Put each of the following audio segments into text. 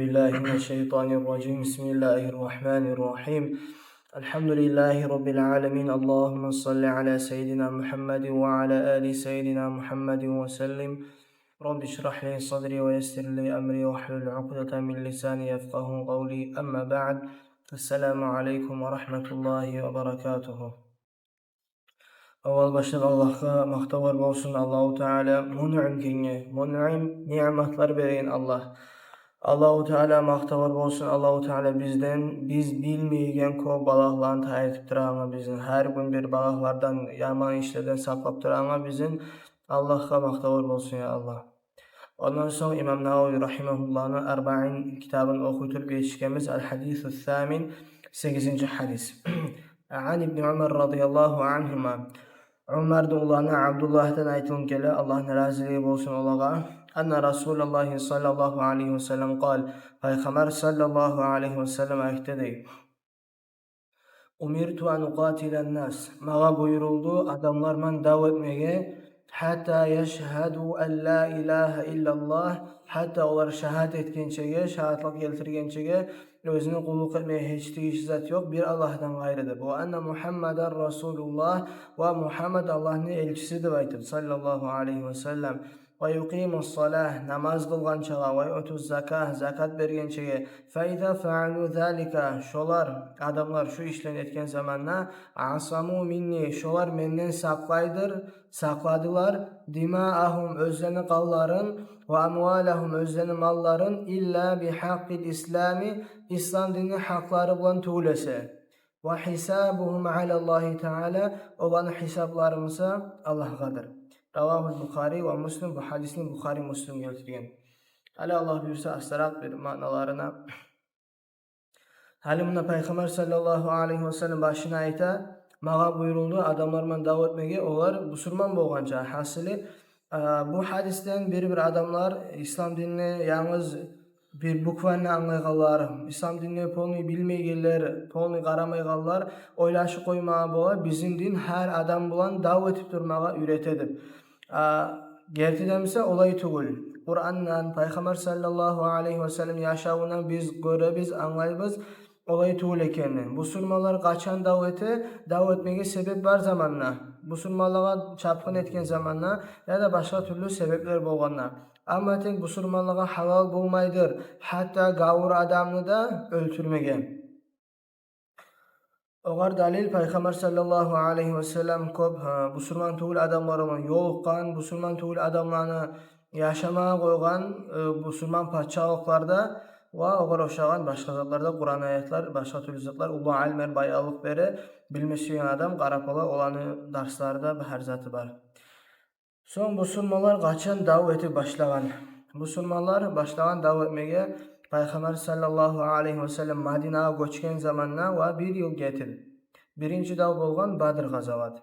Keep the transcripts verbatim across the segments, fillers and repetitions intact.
بالله من الشيطان الرجيم. بسم الله الرحمن الرحيم. الحمد لله رب العالمين. اللهم صل على سيدنا محمد وعلى آل سيدنا محمد وسلم. رب اشرح لي صدري ويسر لي أمري واحلل عقدة من لساني يفقهوا قولي. أما بعد. السلام عليكم ورحمة الله وبركاته. Аввал башлап Аллагьгъа макътавлар болсун, Аллагьу Таала мунъим экенге, мунъим, ниъматлар береген Аллагь. Аллагьу Таала макътавлар болсун, Аллагьу Таала бизден, биз билмейген кёп балагьланы тайдырып турагъангъа бизин, гьар гюн бир балагьлардан, яман ишлерден сакълап турагъангъа бизин, Аллагьгъа макътавлар болсун, я Аллагь. Ондан сонг имам Навави рагьимагьуллагьны Арбаин китабын охуй туруп етишгенбиз, аль-хадису ссамин, сегизинчи гьадис. Ан ибни Умар радияллагьу ангьума. Умарны уланы Абдуллагьдан айтылып геле, Аллагьны разилиги болсун олагъа. Анна Расулаллагьи саллаллагьу алайгьи ва саллам къал. Пайхаммар саллаллагьу алайгьи ва саллам айтды дей: «Умирту ан укъатила ннас». Магъа буюрулду адамлар булан дав этмеге, «хатта яшгьаду ан ла илагьа иллаллагь», гьатта олар шагьат этгенчеге, шагьатлыкъ гелтиргенчеге, оьзюне къуллукъ этмеге гьеч тийишли зат ёкъ бир Аллагьдан къайры деп, «ва анна Мугьаммадан расулуллагь», ва Мугьаммад Аллагьны элчиси деп айтып, саллаллагьу алайгьи ва саллам. «Ва юкъиму ссалагь», намаз къылгъанчагъа, «ва юъту ззакагь», закат бергенчеге. «Фа иза фаалу залика», шолар, адамлар шу ишлени этген заманда, «асаму минни», шолар менден сакълайдыр, сакъладылар, «димаагьум», оьзлени къанларын, «ва амвалагьум», оьзлени малларын, «илла бигьакъкъил ислами», ислам динни гьакълары булан тюгюл эсе. «Ва гьисабугьум алаллагьи таала», оланы гьисаплары буса Аллагьгъадыр. Равагьул Бухари ва Муслим, бу гьадисни Бухари, Муслим гелтирген. Гьали Аллагь буюрса, астаракъ бир маъналарына. Гьали мунда Пайхаммар саллаллагьу алайгьи ва саллам башына айта: «Магъа буюрулду адамлар булан дав этмеге, олар бусурман болгъанча». Гьасили, а, бу гьадисден бир-бир адамлар ислам динни янгыз бир буквально англайгъанлар, ислам динни полный билмейгенлер, полный къарамайгъанлар ойлашып къоймагъа бола, бизин дин гьар адам булан дав этип турмагъа уьйрете деп. А, гертиден буса олай тюгюл. Къурандан, Пайхаммар саллаллагьу алайгьи ва саллам яшавундан биз гёребиз, англайбыз олай тюгюл экенни. Бусурманлар къачан дав эте, дав этмеге себеп бар заманда, бусурманлагъа чапгъын этген заманда яда башгъа тюрлю себеплер болгъанда. Амма тек бусурманлагъа гьалал болмайдыр гьатта гавур адамны да оьлтюрмеге. Огъар далил, Пайхаммар саллаллагьу алайгьи ва саллам кёп, э, бусурман тюгюл адамлар булан ёлукъгъан, бусурман тюгюл адамланы яшамагъа къойгъан, э, бусурман пачалыкъларда ва огъар ошагъан башгъа затларда. Къуран аятлар, башгъа тюрлю затлар, уллу алимлер баянлыкъ бере, билме сюеген адам къарап ала, оланы дарсларда бар, гьар заты бар. Сонг бусурманлар къачан дав этип башлагъан? Бусурманлар башлагъан дав этмеге Пайхаммар саллаллагьу алайгьи ва саллам Мадинагъа гёчген заманда ва бир йыл гетип. Биринчи дав болгъан Бадр къазават.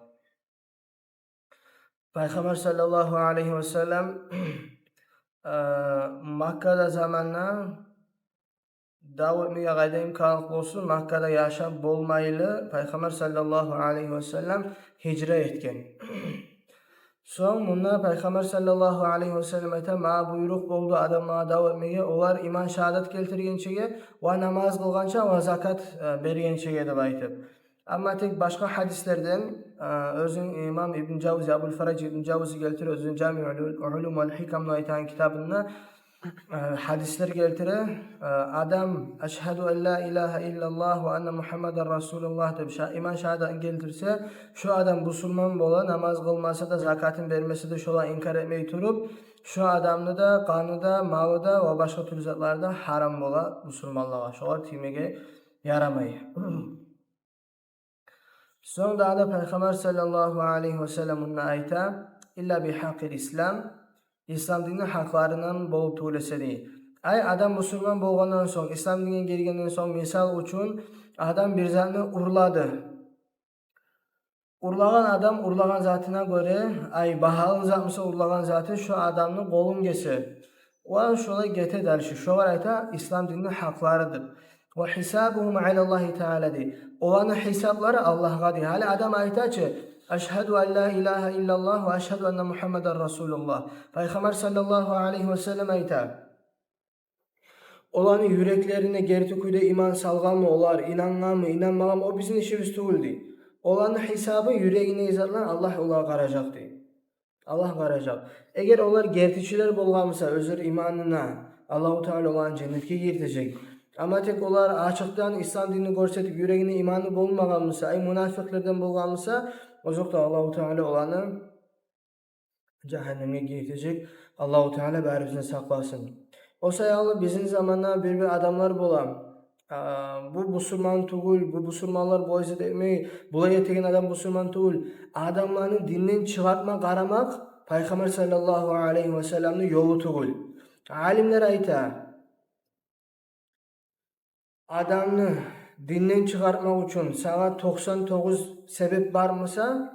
Пайхаммар саллаллагьу алайгьи ва саллам, э, Маккада заманда дав этмеге къайда имканлыкъ болсун, Маккада яшап болмайлы, Пайхаммар саллаллагьу алайгьи ва саллам гьижра этген. Сонг мунда Пайхаммар саллаллагьу алайгьи ва саллам айта: «Магъа буйрукъ болду адамлагъа дав этмеге, олар иман шагьадат гелтиргенчеге ва намаз къылгъанча ва закат, э, бергенчеге», – деп айтып. Амма тек башгъа гьадислерден, э, оьзюн имам Ибн Жавзи, Абул Фараж Ибн Жавзи гелтире оьзюн «Жамиъул улум вал гьикам» деп айтагъан китабында, э, гьадислер гелтире, э, адам «Ашгьаду ан ла илагьа иллаллагь ва анна Мугьаммадан расулуллагь» деп ша-, иман шагьадатын гелтирсе, шо адам бусурман бола, намаз къылмаса да, закатын бермесе де, шолагъа инкар этмей туруп, шо адамны да къаны да, малы да ва башгъа тюрлю затлары да гьарам бола бусурманлагъа. Шолагъа тиймеге ярамай. Сонг дагъы да Пайхаммар саллаллагьу алайгьи ва саллам мунда айта: «Илла бигьакъкъил ислам», ислам динни гьакъларындан болуп тюгюл эсе дей. Ай, адам бусурман болгъандан сонг, ислам динге гиргенден сонг, мисал учун, адам бир затны урлады. Урлагъан адам урлагъан затына гёре, ай, багьалы зат буса урлагъан заты, шо адамны къолун гесе. Ва шолай гете дальше. Шогъар айта ислам динни гьакълары деп. «Ва гьисабугьум алаллагьи таала», – дей. Оланы гьисаплары Аллагьгъа дей. Гьали адам айта чы: «Ашгьаду ан ла илагьа иллаллагь ва ашгьаду анна Мугьаммадан расулуллагь». Пайхаммар саллаллагьу алайгьи ва саллам айта: оланы юреклерине герти кюйде иман салгъанмы олар, инангъанмы, инанмагъанмы, о бизин ишибиз тюгюл, дей. Оланы гьисабы, юрегиндеги затлар, Аллагь олагъа къаражакъ, дей. Аллагь къаражакъ. Эгер олар гертичилер болгъан буса оьзлер иманына, Аллагьу Таала оланы женнетге гиргизежек. Амма тек олар ачыкъдан ислам динни гёрсетип, юрегинде иманы болмагъан буса, ай, мунафикълерден болгъан буса, озокъда, Аллагьу Таала оланы жагьаннемге гиргизежек. Аллагьу Таала барыбызны сакъласын. О саялы бизин заманда бир-бир адамлар бола: «А, бу бусурман тюгюл, бу бусурманлар булай зат этмей, булай этеген адам бусурман тюгюл». Адамланы динден чыгъартма къарамакъ Пайхаммар саллаллагьу алайгьи васалламны ёлу тюгюл. Алимлер айта: адамны динден чыгъартмакъ учун сагъа токъсан тогъуз себеп бар буса,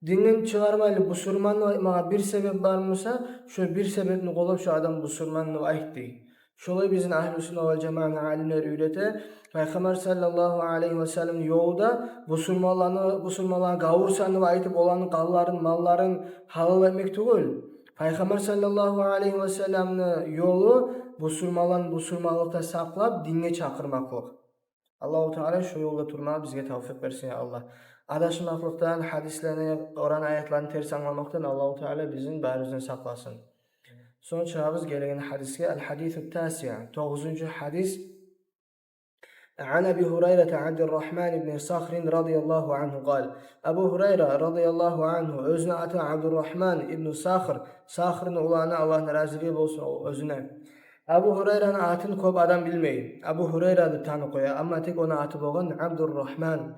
динден чыгъармайлы бусурман деп айтмагъа бир себеп бар буса, шо бир себепни къоллап, шо адам бусурман деп айт, дей. Шолай бизин Агьлу Сунна вал Жамааны алимлери уьйрете. Пайхаммар саллаллагьу алайгьи васалламны ёлу да бусурманланы, бусурманлагъа гавурсан деп айтып, оланы къанларын, малларын гьалал этмек тюгюл. Пайхаммар саллаллагьу алайгьи васалламны ёлу бусурманланы бусурманлыкъда сакълап, динге чакъырмакълыкъ. Аллагьу Таала шо ёлда турмагъа бизге тавфикъ берсин, я Аллагь. Адашмакълыкъдан, гьадислени, Къуран аятланы терс англамакъдан Аллагьу Таала бизин барыбызны сакъласын. Сонг чыгъабыз гелеген гьадисге. Ал-гьадису ттасиъ, тогъузунчу гьадис. Ан Аби Гьурайрата Абдуррагьман ибн Сахрин радияллагьу ангьу къал. Абу Гьурайра радияллагьу ангьу, оьзюню аты Абдуррагьман ибн Сахр, Сахрны уланы, Аллагьны разилиги болсун о оьзюне. Абу Гьурайраны атын кёп адам билмей. Абу Гьурайра деп танып къоя, амма тек ону аты болгъан Абдуррагьман.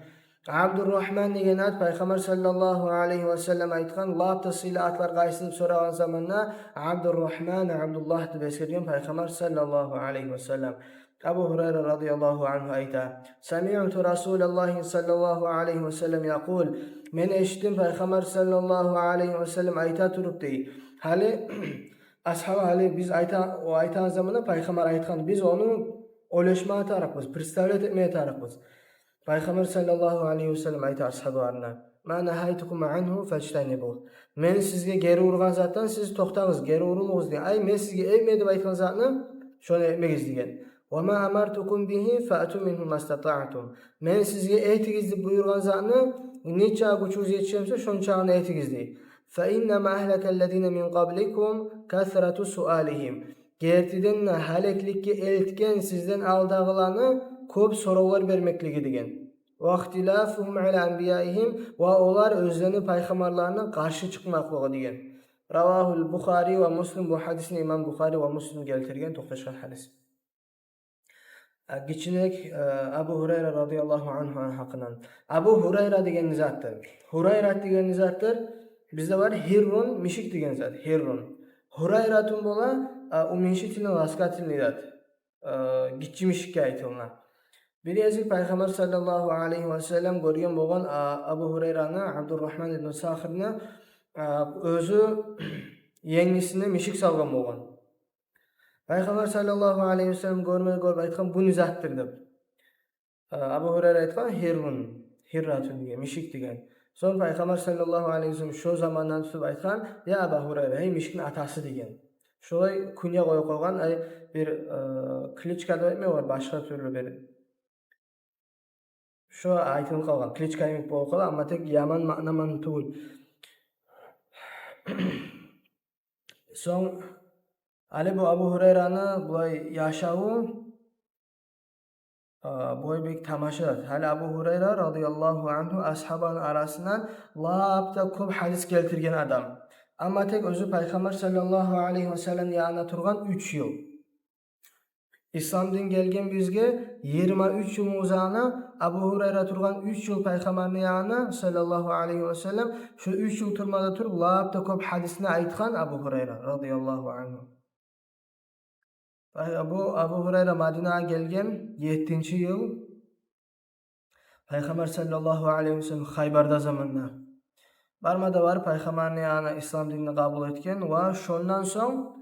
Абдуррагьман деген ат, Пайхаммар саллаллагьу алайгьи васаллам айтгъан, лап да сыйлы атлар къайсы деп сорагъан заманда, Абдуррагьман, Абдуллагь деп эсгерген Пайхаммар саллаллагьу алайгьи васаллам. Абу Гьурайра радияллагьу ангьу айта: «Самиъту Расулаллагьи саллаллагьу алайгьи васаллам якъул». Мен эшитдим Пайхаммар саллаллагьу алайгьи васаллам айта туруп, дей. Гьали асгьабы, гьали биз айта, о айтагъан заманда Пайхаммар айтгъан, биз ону ойлашмагъа тарыкъбыз, представлять этмеге тарыкъбыз. Пайхаммар саллаллагьу алайгьи васаллам айта асгьабаларына: «Ма нагьайтукум ангьу фажтанибугь». Мен сизге гери ургъан затдан сиз токътагъыз, гери урулугъуз деген. Ай, мен сизге этме деп айтгъан затны, шону этмегиз деген. «Ва ма амартукум бигьи фаъту мингьу мастатаътум». Мен сизге этигиз деп буюргъан затны, нечакъы гючюгюз етише буса, шончакъыны этигиз дей. «Фа инна ма агьлакаллазина мин къабликум касрату суалигьим». Гертиден де, гьалекликге элтген сизден алдагъыланы кёп соравлар бермеклиги деген. «Ва ихтилафугьум ала анбияигьим», ва олар оьзлени пайхаммарларына къаршы чыкъмакълыгъы деген. Равагьул Бухари ва Муслим, бу гьадисни имам Бухари ва Муслим гелтирген, токъташгъан гьадис. А, гиччинек, а, Абу Гьурайра радияллагьу ангьуну гьакъындан. Абу Гьурайра деген не затдыр? Гьурайрат деген не затдыр? Бизде бар гьиррун, мишик деген зат, гьиррун. Гьурайратун бола, а, уменьшительно-ласкательный зат. А, гиччи мишикге айтыла. Бир гезик Пайхаммар саллаллагьу алайгьи васаллам гёрген болгъан, а, Абу Гьурайраны, Абдуррагьман ибн Сахрны, а, оьзю енгисине мишик салгъан болгъан. Пайхаммар саллаллагьу алайгьи васаллам гёрме гёрюп айтгъан: «Бу не затдыр?» — деп. А, Абу Гьурайра айтгъан: «Гьиррун, гьирратун» деген, мишик деген. Сонг Пайхаммар саллаллагьу алайгьи васаллам шо замандан тутуп айтгъан: «Я Аба Гьурайра, гьей, мишикни атасы» деген. Шолай кюнья къоюп къойгъан, ай, бир, э, кличка деп айтмай, олар башгъа тюрлю бир, шо айтылып къалгъан, кличка йимик болуп къала, амма тек яман маъна ман тюгюл. Сонг, гьали бу Абу Гьурайраны булай яшаву, а, булай бек тамаша. Гьали Абу Гьурайра радияллагьу ангьу асгьабаны арасындан лап да кёп гьадис гелтирген адам. Амма тек оьзю Пайхаммар саллаллагьу алайгьи васалламны янында тургъан уьч йыл. Ислам дин гелген бизге йигирма уьч йылны узагъына, Абу Гьурайра тургъан уьч йыл Пайхаммарны янына, саллаллагьу алайгьи васаллам, шо уьч йыл турмада туруп, лап да кёп гьадисни айтгъан Абу Гьурайра радияллагьу ангьу. Ай, Абу, Абу Гьурайра Мадинагъа гелген еттинчи йыл, Пайхаммар саллаллагьу алайгьи васаллам Хайбарда заманда. Барма да барып, Пайхаммарны янына ислам динни къабул этген ва шондан сонг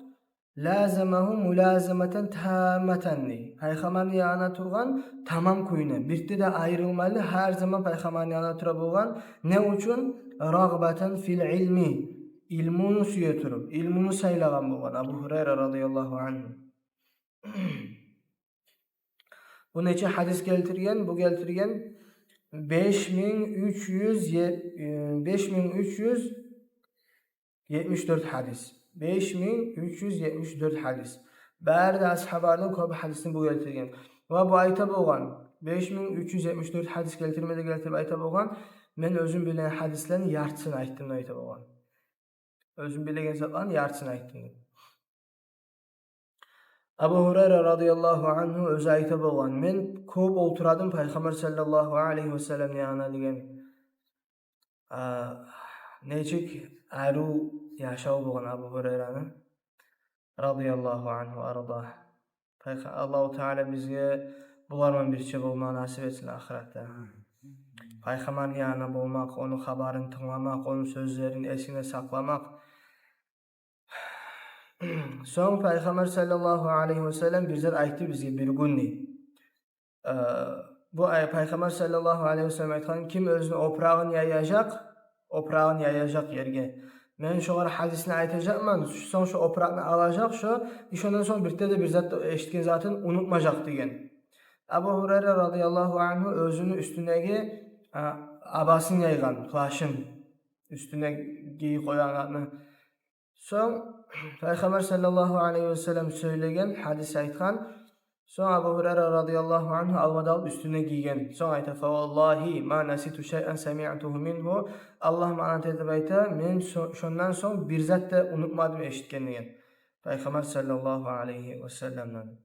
лазамагьу мулазаматан тамматан дей. Пайхаммарны янына тургъан тамам кюйде, бирде де айрылмайлы, гьар заман Пайхаммарны янына тура болгъан. Не учун? Рагъбатан фил илми. Илмуну сюе туруп, илмуну сайлагъан болгъан Абу Гьурайра радияллагьу ангьу. Бу нече гьадис гелтирген? Бу гелтирген беш минг уьч юз е-, э, беш минг уьч юз етмиш дёрт гьадис. Беш минг уьч юз етмиш дёрт гьадис. Бары да асгьабалардан кёп гьадисни бу гелтирген. Ва бу айта болгъан, беш минг уьч юз етмиш дёрт гьадис гелтирме де гелтирип айта болгъан, мен оьзюм билеген гьадислени яртысын айтдым деп айта болгъан. Оьзюм билеген затланы яртысын айтдым деп. Абу Гьурайра радияллагьу ангьу оьзю айта болгъан, мен кёп олтура эдим Пайхаммар саллаллагьу алайгьи васалламны янына деген. А, нечик арив яшав болгъан Абу Гьурайраны, радияллагьу ангьу ва ардагь. Пайха-, Аллагьу Таала бизге булардан бирче болма насип этсин ахыратда. Пайхаммарны янында болмакъ, ону хабарын тынгламакъ, ону сёзлерин эсинде сакъламакъ. Сонг Пайхаммар саллаллагьу алайгьи васаллам бир зат айтды бизге бир гюн дей. Э, бу ай-, Пайхаммар саллаллагьу алайгьи васаллам айтгъан, ким оьзюню опурагъын яяжакъ, опурагъын яяжакъ ерге, мен шогъар гьадисни айтажакъман, сонг шо опуракъны алажакъ шо, и шондан сонг бирде де бир зат эшитген затын унутмажакъ деген. Абу Гьурайра радияллагьу ангьу оьзюню уьстюндеги, а, абасын яйгъан, плащын, уьстюне гийип къойгъан затны. Сонг Пайхаммар саллаллагьу алайгьи васаллам сёйлеген, гьадис айтгъан. Сонг Абу Гьурайра радияллагьу ангьу алмадалып уьстюне гийген. Сонг айта, фаваллагьи ма наситу шайъан самиътугьу мингьу. Аллагь мана ант этип айта, мен со-, шондан сонг бир зат да унутмадым эшитген деген. Пайхаммар саллаллагьу алайгьи васалламдан.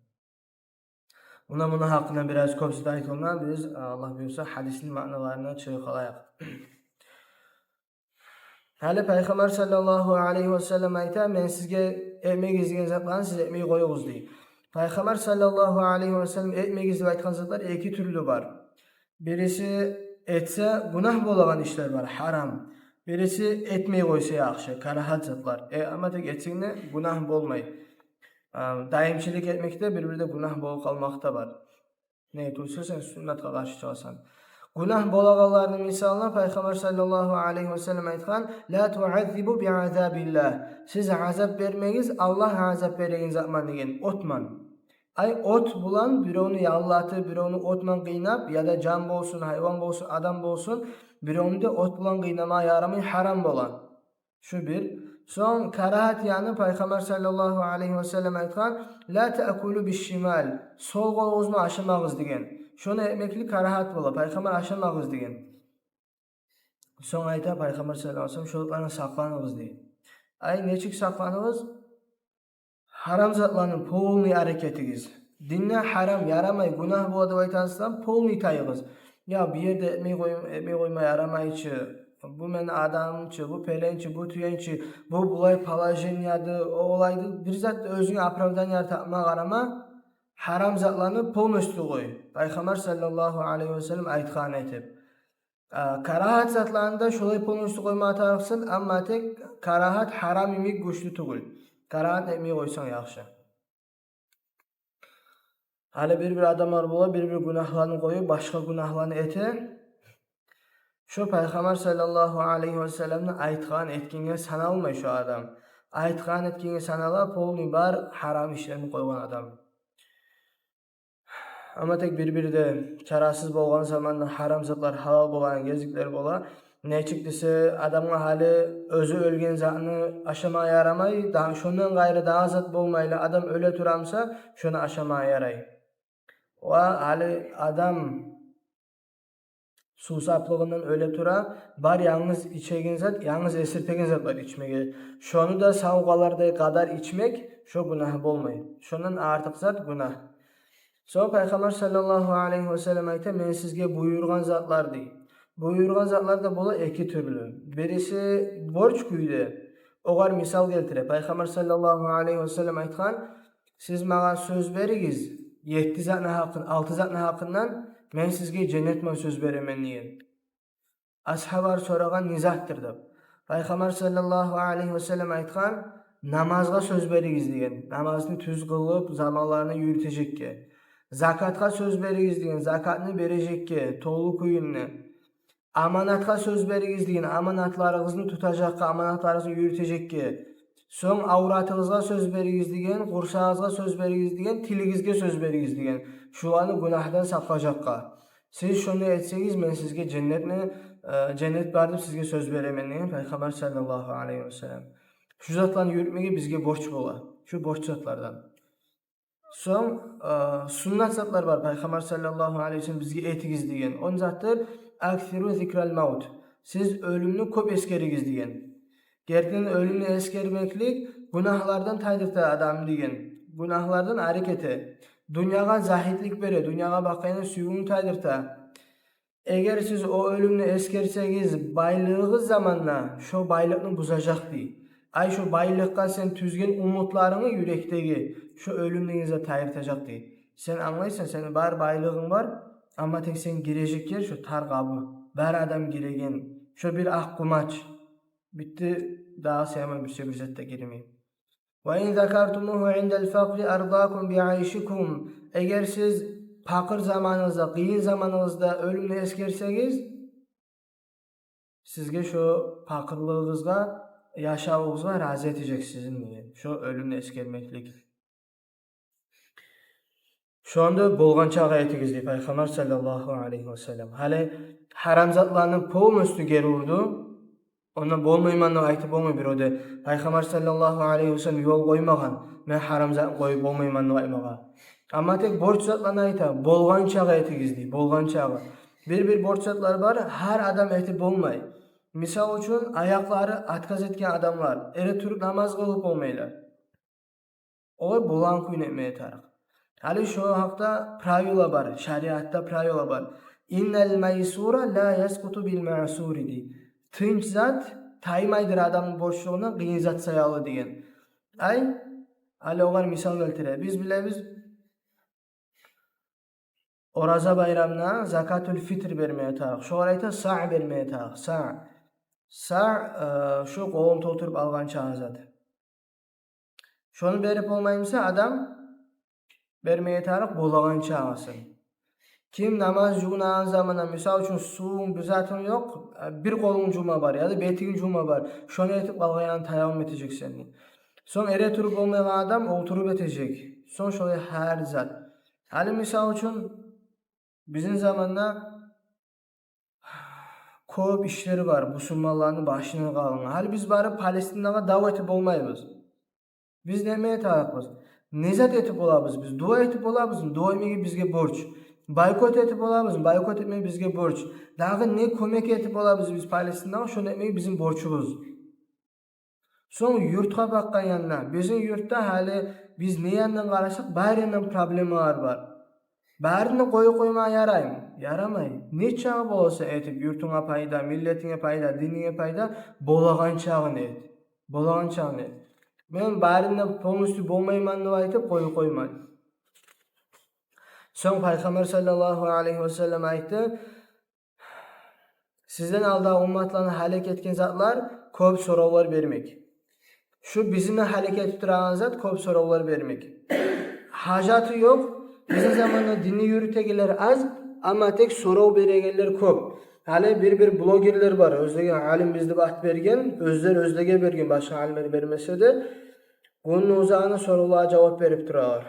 Муна, муна гьакъында бираз кёп зат айтылгъан, биз, Аллагь буюрса, гьадисни маъналарына чыгъып къалайыкъ. Гьали Пайхаммар саллаллагьу алайгьи васаллам айта, мен сизге этмегиз деген затланы сиз этмей къоюгъуз дей. Пайхаммар саллаллагьу алайгьи васаллам этмегиз деп айтгъан затлар эки тюрлю бар. Бириси этсе гюнагь болагъан ишлер бар, гьарам. Бириси этмей къойса яхшы, карагьат затлар. Э, амма тек этсенг де гюнагь болмай. А, даимчилик этмекде бир-бирде гюнагь болуп къалмакъ да бар. Неге тюгюл десе сен сюннатгъа къаршы чыгъасан. Гюнагь болагъанланы мисалына Пайхаммар саллаллагьу алайгьи васаллам айтгъан, ла туаззибу биазабиллагь. Сиз азап бермегиз Аллагь азап береген затман деген, отман. Ай, от булан биревню яллатып, биревню отман къыйнап, яда жан болсун, гьайван болсун, адам болсун, биревню де от булан къыйнама ярамай, гьарам бола. Шу бир. Сонг карагьат яны, Пайхаммар саллаллагьу алайгьи васаллам айтгъан, ла таъкулу бишшимал, сол къолугъузну ашамагъыз деген. Шону этмеклик карагьат бола, Пайхаммар ашамагъыз деген. Сонг айта Пайхаммар саллаллагьу алайгьи васаллам, шолардан сакъланыгъыз дей. Ай, нечик сакъланыгъыз? Гьарам затланы полный арекетигиз. Динде гьарам, ярамай, гюнагь бола деп айтасыздан, полный тайыгъыз. Я, бу ерде этмей къой-, этмей къойма ярамай чы, бу мени адамым чы, бу пелен чи, бу тюен чи, бу булай положениеде, о олайды, бир зат оьзюнге оправдание тапма къарама, гьарам затланы полностью къой. Пайхаммар саллаллагьу алайгьи васаллам айтгъан этип. А, карагьат затланы да шолай полностью къойма тарыкъсан, амма тек карагьат гьарам йимик гючлю тюгюл. Карагьат этмей къойсанг яхшы. Гьали бир-бир адамлар бола, бир-бир гюнагьланы къоюп, башгъа гюнагьланы эте. Шо Пайхаммар саллаллагьу алайгьи васалламны айтгъан этгенге саналмай шо адам. Айтгъан этгенге санала полный бар гьарам ишлерин къойгъан адам. Амма тек бир-бирде чарасыз болгъан заманда гьарам затлар гьалал болгъан гезиклер бола. Нечик десе, адамгъа гьали оьзю оьлген затны ашама ярамай, да-, шондан къайры дагъы зат болмайлы, адам оьле турамса, шону ашама ярай. Ва гьали адам сувсаплыгъындан оьле тура, бар янгыз ичеген зат, янгыз эсиртеген зат бар ичмеге. Шону да сав къалардай къадар ичмек, шо гюнагь болмай. Шондан артыкъ зат гюнагь. Сонг Пайхаммар саллаллагьу алайгьи васаллам айта, мен сизге буюргъан затлар дей. Буюргъан затлар да бола эки тюрлю. Бириси борч кюйде. Огъар мисал гелтире. Пайхаммар саллаллагьу алайгьи васаллам айтгъан, сиз магъа сёз беригиз, етти затны гьакъын-, алты затны гьакъындан, мен сизге женнетман сёз беремен деген. Асгьабалар сорагъан, не затдыр деп. Пайхаммар саллаллагьу алайгьи васаллам айтгъан, намазгъа сёз беригиз деген. Намазны тюз къылып, заманларына юрютежекге. Закатгъа сёз беригиз деген. Закатны бережекге, толу кюйюнде. Аманатгъа сёз беригиз деген. Аманатларыгъызны тутажакъгъа, аманатларыгъызны юрютежекге. Сонг авратыгъызгъа сёз беригиз деген, къурсагъыгъызгъа сёз беригиз деген, тилигизге сёз беригиз деген. Шуланы гюнагьдан сакълажакъгъа. Сиз шону этсегиз, мен сизге женнетни, э, женнет бар деп сизге сёз беремен деген Пайхаммар саллаллагьу алайгьи васаллам. Шу затланы юрютмеге бизге борч бола. Шу борч затлардан. Сонг, э, суннат затлар бар, Пайхаммар саллаллагьу алайгьи васаллам бизге этигиз деген. Ону заты: «Аксиру зикрал маут». Сиз оьлюмню кёп эсгеригиз деген. Гертиден, оьлюмню эсгермеклик гюнагьлардан тайдырта адамны деген. Гюнагьлардан арек эте. Дюньягъа загьитлик бере, дюньягъа бакъгъандан сюювюн тайдырта. Эгер сиз о оьлюмню эсгерсегиз байлыгъыгъыз заманда, шо байлыкъны бузажакъ дей. Ай, шо байлыкъгъа сен тюзген умутларынгны юрекдеги, шо оьлюм деген зат тайдыртажакъ дей. Сен англайсан, сени бар байлыгъынг бар, амма тек сен гирежек ер шо тар къабур. Бар адам гиреген, шо бир акъ къумач. Битди, дагъы сен бир шей, бир зат да гирмей. «Ва ин закартумугьу индал факъри ардакум би айшикум». Эгер сиз пакъыр заманыгъызда, къыйын заманыгъызда оьлюмню эсгерсегиз, сизге шо пакъырлыгъыгъызгъа, яшавугъузгъа рази этежек сизин деген. Шо оьлюмню эсгермеклик. Шону болгъан чакъы этигиз дей Пайхаммар саллаллагьу алайгьи васаллам. Гьали гьарам затланы полностью гери урду. Онда болмайман деп айтып болмай бирев де. Пайхаммар саллаллагьу алайгьи васаллам ёл къоймагъан, мен гьарам затны къоюп болмайман деп айтмагъа. Амма тек борч затланы айта, болгъан чакъы этигиз дей, болгъан чакъы. Бир-бир борч затлар бар, гьар адам этип болмай. Мисал учун, аякълары отказ этген адамлар, эретуруп намаз къылып болмайлар. Олар болагъан кюйню этмеге тарыкъ. Гьали шо гьакъда правила бар, шариатда правила бар. «Иннал майсура ла яскъуту бил маъсури», дей. Тынч зат таймайдыр адамны борчлугъундан къыйын зат саялы деген. Ай, гьали огъар мисал гелтире. Биз билебиз, Ораза байрамда закатул фитр бермеге тарыкъ. Шогъар айта саъ бермеге тарыкъ. Саъ. Саъ, э, шу къолун толтуруп алгъан чакъы зат. Шону берип болмай буса, адам бермеге тарыкъ болагъан чакъысын. Ким намаз жувунагъан заманда, мисал учун, сувунг, бир затынг ёкъ, э, бир къолунг жувма бар, яда бетинг жувма бар, шону этип къалгъан янын таяммум этежексен. Сонг эретуруп болмайгъан адам олтуруп этежек. Сонг шолай гьар зат. Гьали, мисал учун, бизин заманда кёп ишлер бар бусурманланы башына къалгъан. Гьали биз барып Палестинагъа дав этип болмайбыз. Биз неме эталыкъбыз? Не зат этип болабыз биз? Дуа этип болабызмы? Дуа этмеге бизге борч. Бойкот этип болабызмы? Бойкот этмеге бизге борч. Дагъы не кёмек этип болабыз биз Палестинагъа? Шону этмеге бизин борчубуз. Сонг юртгъа бакъгъан янда, бизин юртда гьали биз не яндан къарасакъ, бары яндан проблемалар бар. Барын да къоюп къоймагъа яраймы? Ярамай. Не чакъы боласан этип, юртунга пайда, миллетинге пайда, дининге пайда, болагъан чагъын эт. Болагъан чагъын эт. Мен барын да полностью болмайман деп айтып къоюп къоймай. Сонг Пайхаммар саллаллагьу алайгьи васаллам айтды: «Сизден алда умматланы гьалек этген затлар кёп соравлар бермек». Шу бизин гьалек этип турагъан зат — кёп соравлар бермек. Гьажаты ёкъ, бизин заманда динни юрютегенлер аз, амма тек сорав берегенлер кёп. Гьали бир-бир блогерлер бар, оьзлеге алим биз деп ат берген, оьзлер оьзлеге берген, башгъа алимлер бермесе де, гюнню узагъына соравлагъа жавап берип туралар.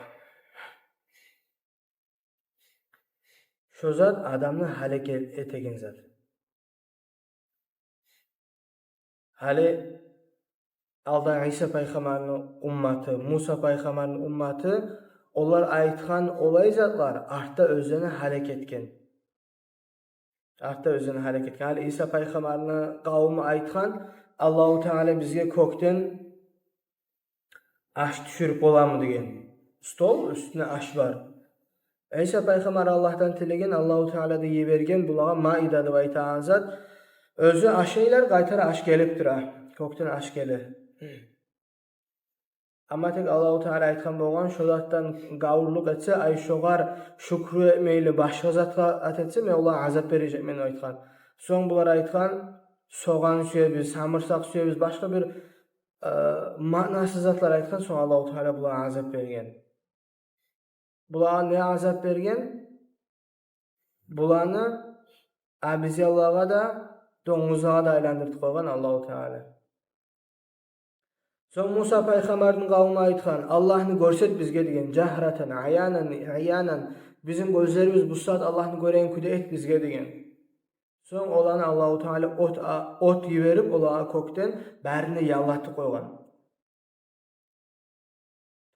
Шо зат адамны гьалек э-, этеген зат. Гьали алда Иса пайхаммарны умматы, Муса пайхаммарны умматы, олар айтгъан олай затлар артда оьзлени гьалек этген. Артда оьзлени гьалек этген. Гьали Иса пайхаммарны къавуму айтгъан: «Аллагьу Таала бизге кёкден аш тюшюрюп боламы?» — деген. Стол, уьстюнде аш бар. Иса пайхаммар Аллагьдан тилеген, Аллагьу Таала да йиберген булагъа маида деп айтагъан зат. Оьзю ашайлар, къайтара аш гелип тура. Кёкден аш геле. Амма тек Аллагьу Таала айтгъан болгъан: «Шо затдан гавурлукъ этсе, ай, шогъар шюкюр этмейли, башгъа затгъа ат этсе, мен олагъа азап бережекмен», — деп айтгъан. Сонг булар айтгъан: «Согъан сюебиз, самурсакъ сюебиз», башгъа бир, э, маънасыз затлар айтгъан. Сонг Аллагьу Таала булагъа азап берген. Булагъа не азап берген? Буланы обезьянлагъа да, донгузлагъа да айландырып къойгъан Аллагьу Таала. Сонг Муса пайхаммарны къавму айтгъан: «Аллагьны гёрсет бизге», — деген, «жагьратан, аянан, аянан, бизин гёзлерибиз бусагьат Аллагьны гёреген кюйде эт бизге», — деген. Сонг оланы Аллагьу Таала от, а, от йиберип, олагъа кёкден барин де яллатып къойгъан.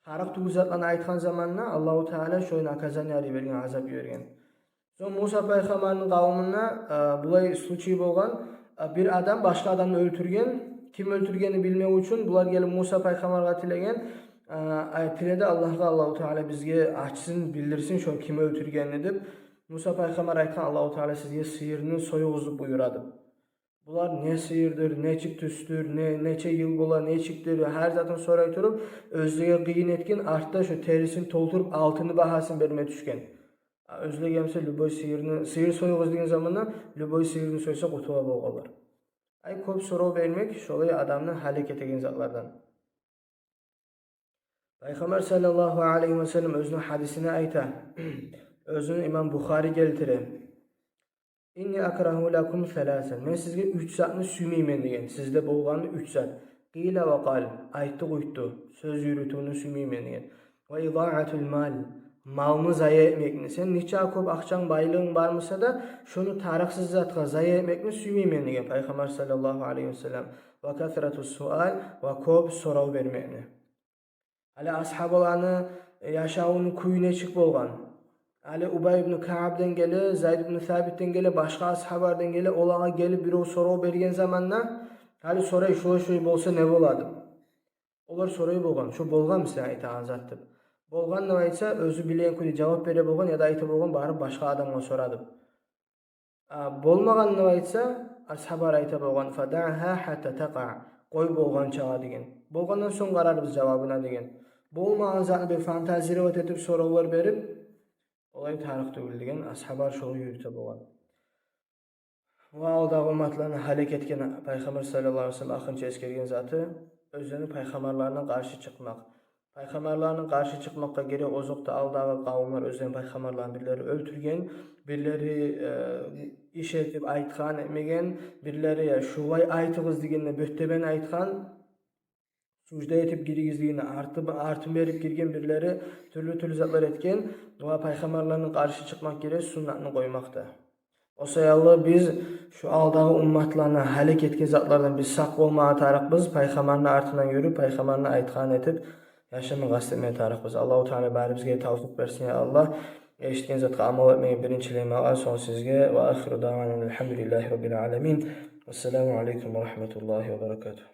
Тарыкъ тюгюл затланы айтгъан заманда Аллагьу Таала шолай наказание йиберген, азап йиберген. Сонг Муса пайхаммарны къавмунда, а, булай случай болгъан, а, бир адам башгъа адамны оьлтюрген, ким оьлтюргенин билмек учун булар гелип Муса пайхаммаргъа тилеген, а, ай, тиледи Аллагьгъа, Аллагьу Таала бизге ачсын, билдирсин шо ким оьлтюргенин деп. Муса пайхаммар айтгъан: «Аллагьу Таала сизге сыйырны союгъуз деп буюра», — деп. Булар не сыйырдыр, нечик тюстюр, не, нече йыл бола, нечикдир, гьар затын сорай туруп, оьзлеге къыйын этген, артда шо терисин толтуруп, алтынны багьасын берме тюшген. А оьзлеге эмсе любой сыйырны, сыйыр союгъуз деген заманда, любой сыйырны сойса къутула болгъанлар. Ай, кёп сорав бермек шолай адамны гьалек этеген затлардан. Пайхаммар саллаллагьу алайгьи ва саллам оьзюню гьадисинде айта, оьзюню имам Бухари гелтире: «Инни акрагьу лакум саласан, мен сизге уьч затны сюймеймен», — деген, сизде болгъанны уьч зат. «Къила ва къал, айтды-къуйтду, сёз юрютювню сюймеймен», — деген. «Ва идаатул мал, малны зая этмекни, сен нече кёп акъчанг, байлыгъынг бар буса да, шону тарыкъсыз затгъа зая этмекни сюймеймен», — деген Пайхаммар саллаллагьу алайгьи ва саллам. «Ва касратус суал, ва кёп сорав бермекни». Гьали асгьабаланы яшавуну кюю нечик болгъан? Гьали Убай ибн Каабдан геле, Зайд ибн Сабитден геле, башгъа асгьабалардан геле, олагъа гелип бирев сорав берген заманда, гьали сорай, шулай-шулай болса не болады? Олар сорай болгъан, шо болгъанмы сен айтагъан зат деп. Болгъан деп айтса, оьзю билеген кюйде жавап бере болгъан, яда айта болгъан, барып башгъа адамгъа сора деп. А болмагъан деп айтса, асгьабалар айта болгъан: «Фадагьа хатта такъа, къой болгъанчагъа», — деген. «Болгъандан сонг къарарбыз жавабына», — деген. Болмагъан затны бир фантазировать этип, соравлар берип, олай тарыкъ тюгюл деген, асгьабалар шолай юрюте болгъан. Ва алдагъы умматланы гьалек этген Пайхаммар саллаллагьу алайгьи ва саллам ахырынча эсгерген заты — оьзлени пайхаммарларына къаршы чыкъмакъ. Пайхаммарларына къаршы чыкъмакъгъа герек озокъда, алдагъы къавумлар оьзлени пайхаммарларын бирлери оьлтюрген, бирлери, э, иш этип айтгъан этмеген, бирлери, я, шулай айтыгъыз дегенде бёттебен айтгъан, сужда этип гиригиз дегенде арты, артын берип гирген, бирлери тюрлю-тюрлю затлар этген. Ва пайхаммарларына къаршы чыкъмакъ герек суннатны къоймакъда. О саялы биз шу алдагъы умматланы гьалек этген затлардан биз сакъ болмагъа тарыкъбыз, пайхаммарны артындан юрюп, пайхаммарны айтгъанын этип яшама къаст этмеге тарыкъбыз. Аллагьу Таала барыбызгъа тавфикъ берсин, я Аллагь. Эшитген затгъа амал этмеге биринчилей магъа, сонг сизге. Ва ахиру даъвана алхамдулиллагьи раббил аламин. Ассаламу алайкум ва рагьматуллагьи ва баракатугь.